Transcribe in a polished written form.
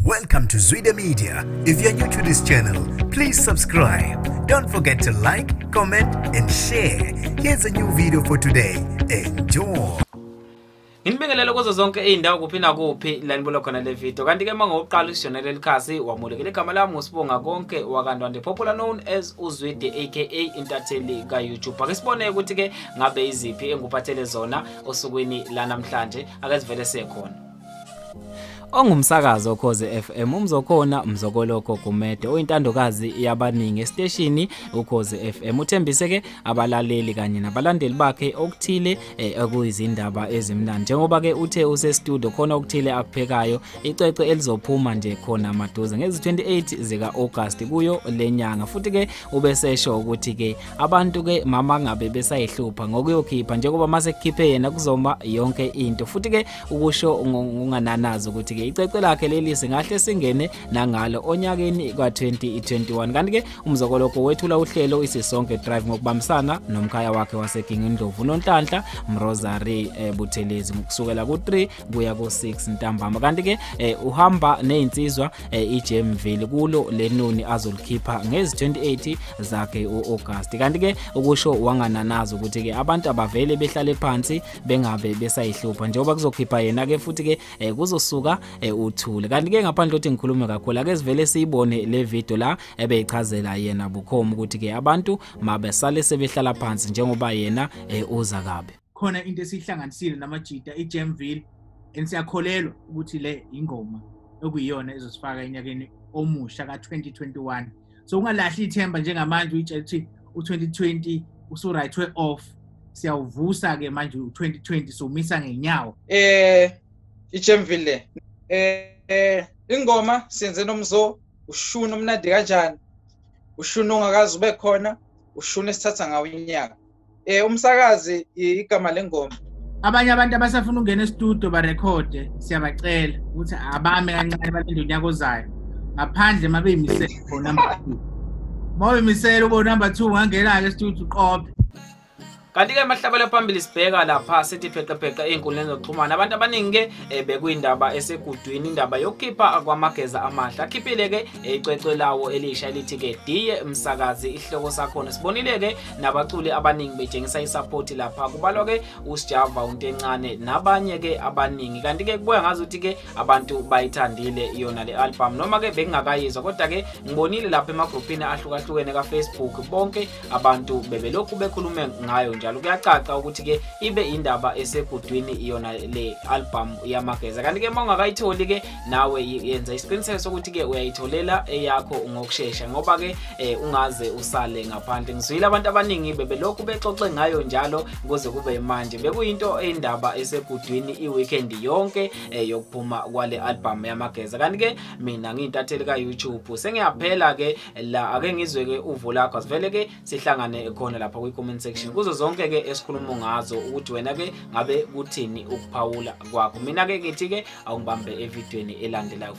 Welcome to Zwida Media. If you're new to this channel, please subscribe. Don't forget to like, comment, and share. Here's a new video for today. Enjoy. Nginibingelele kuzo zonke izindawo kuphi nakuphi la nibuka khona le video. Kanti ke mangokuqala usishonele likhasi wamulekile igama lami uSibonga Konke wakaNdwandwe, popular known as uZwide aka intatheli ka YouTube. Ake sibone ukuthi ke ngabe iziphi enguphathele zona osukwini la namhlanje, ake sivele sekhona. Ongumsakazo Ukhozi FM uMzokhona Mzokoloko Gumede oyintandokazi yabaningi esiteshini Ukhozi FM uthembise ke abalaleli kanye nabalandeli bakhe okuthile okuyizindaba ezimnandi, njengoba ke uthe use studio khona okuthile akuphekayo, icwecwe elizophuma nje khona maduze ngezi 28 zika August kuyo lenyanga. Futhi ke ubesesho ukuthi ke abantu ke mama ngabe besayihlupha ngokuyokhipha, njengoba mase kukhiphe yena kuzoma yonke into. Futhi ke ukusho ngongananazi ukuthi ke icwecwe lakhe leli singahle singene nangalo onyakeni ka-2021. Kanti ke uMzokoloko wethula uhlelo iSisonke Drive ngokubambisana nomkhaya wakhe waseGingindlovu Nonhlanhla Mrosary Buthelezi kusukela ku-3 kuya ku-6 ntambama. Kanti ke uhamba nezinsizwa iJamville kulo lenoni azolikhipha ngezi 28 zakhe u-August. Kanti ke ukusho wangananazi ukuthi ke abantu abavele behlale phansi bengabe besayihlupha, njengoba kuzokhipha yena ke futhi ke kuzosuka uthule. Kanti ke ngaphandle ukuthi ngikhulume kakhulu, ake sivele siyibone le video la ebeyichazela yena bukhoma ukuthi ke abantu mabesale sebehlala phansi njengoba yena uza kabi. Khona into esihlanganisile namajita iJamville, and siyakholelwa ukuthi le ingoma okuyiyona ezosifaka enyakeni omusha ka-2021. So ungalahli ithemba njengamanje uyitshela ukuthi u-2020 usu-right off, siyawuvusa ke manje u-2020 somisa ngenyawo. iJamville ingoma senze nomzo ushuni omnandi kanjani, ushuni ongakazi ube khona, ushuni esithatha ngawo inyaka. Umsakazi igama lengoma. Abanye abantu abasafuna ukungena e-studio barekhode, siyabacela ukuthi abame kancane balinde unyaka ozayo, ngaphandle mabeyimisele for number 2. Mabeyimisele ube number 2 ungangena-ke e-studio uqophe. Kanti ke mahlabela phambili sibheka lapha sithi pheqepheqe ey'nkundleni zokuxhumana. Abantu abaningi ke bekuyindaba esegudwini, indaba yokukhipha kwaMageza Amahle. Akhiphile ke icwecwe lawo elisha elithi ke Diye Msakazi, ihloko sakhona. Sibonile ke nabaculi abaningi betshengisa isupport lapha, kubalwa ke uSjava, uNtencane nabanye ke abaningi. Kanti ke kubuya ngazi ukuthi ke abantu bayithandile yona le album, noma ke bekungakayizwa, kodwa ke ngibonile lapha emagrupini ahlukahlukene ka Facebook bonke abantu bebelokhu bekhulume ngayo. Njalo kuyacaca ukuthi ke ibe indaba esegudwini iyona le album yaMageza. Kanti ke mawungakayitholi ke nawe yenza isiqiniseko sokuthi ke uyayitholela eyakho ngokusheshsha, ngoba ke ungaze usale ngaphandle. Ngizwile abantu abaningi bebelokhu bexoxe ngayo njalo kuze kube manje. Bekuyinto indaba esegudwini i-weekend yonke yokuphuma kwale album yaMageza. Kanti ke mina ngiyintatheli ka YouTube sengiyaphela ke la, ake ngizwe ke uvo lakho, sivele ke sihlangane khona lapha kwi comment section kuzo zonke ke esikhuluma ngazo ukuthi wena ke ngabe kuthini ukuphawula kwakho. Mina ke ngithi ke awungibambe evidweni elandelayo.